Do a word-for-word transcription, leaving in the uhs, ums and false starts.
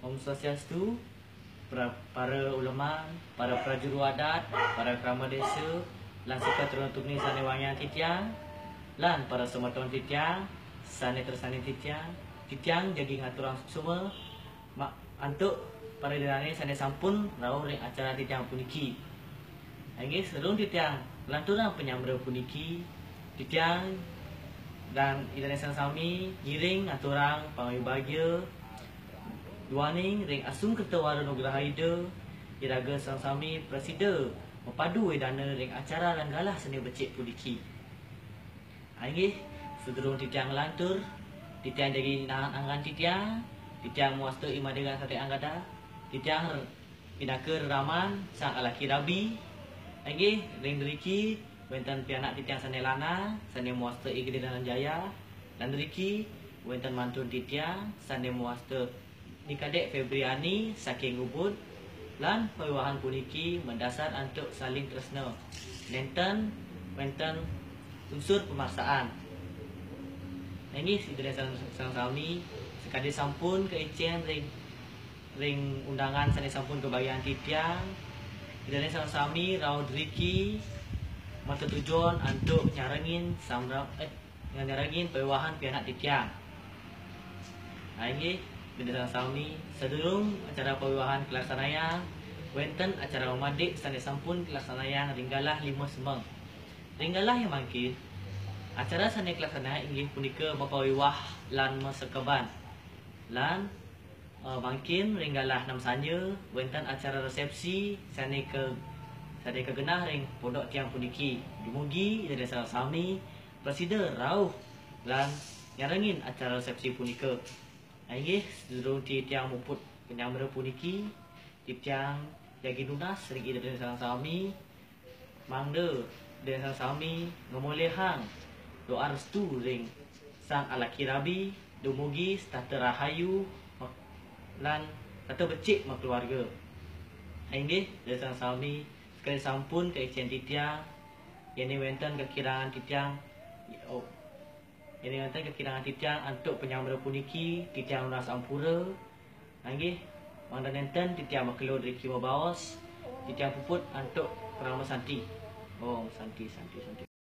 Om Swastiastu, para, para ulama, para prajuru adat, para krama desa, lan seka teruna tuni sane wangiang titiang, lan para semeton titiang sane tresnaning titiang, titiang jagi ngaturang suksma ma-, antuk para ida dane sane sampun rauh ring acara titiang puniki. Inggih, sadurung titiang nglanturang panyambara puniki, titiang lan ida dane sareng sami ngiring ngaturang pangawibagya duaning ring asung kerta wara nugraha Ida, iraga sareng sami prasida mapadu wedana ring acara lan galah sane becik puniki. Inggih, sadurung titiang nglantur, titiang jagi nahan anggan titiang, titiang mawasta i made gangsari anggada, titiang pinaka reraman sang alaki rabi. Inggih, ring driki wenten pianak titiang sane lanang, sane mawasta I Gede Dananjaya, lan driki wenten mantun titiang sane mawasta Ni Kadek Febriani saking Ubud, lan pawiwahan puniki madasar antuk saling tresna. Nenten wenten unsur pamaksaan. Inggih, Ida dane sareng, sareng sami, sakadi sampun kaicen ring, ring undangan sane sampun kabagiang titiang, Ida dane sareng sami rauh driki matetujon antuk nyarengin samra-, eh, nyarengin pawiwahan pianak titiang. Inggih, Ida dane sareng sami, sadurung acara pawiwahan kalaksanayang, wenten acara mamadik sane sampun kalaksanayang ring galah lima semeng. Ring galah mangkin, acara sane kalaksanayang inggih punika mapawiwah lan masekeban. Lan, eh, mangkin ring galah nem sanja wenten acara resepsi sane ka-, sane kagenah ring pondok tiang puniki. Dumugi Ida dane sareng sami prasida rauh lan nyarengin acara resepsi punika. Inggih, sadurung titiang muput panyambara puniki, titiang jagi nunas ring Ida dane sareng sami, mangda Ida dane sareng sami ngamolihang doa restu ring sang alaki rabi, dumugi setata rahayu mak-, lan setata becik makeluarga. Inggih, Ida dane sareng sami, sekadi sampun kaicen titiang, yene wenten kakirangan titiang, oh, yene wenten kakirangan titiang antuk panyambara puniki, titiang nunas ampura. Inggih, mangda nenten titiang makelud driki mabaos, titiang puput antuk parama santi. Om Santi, Santi, Santi.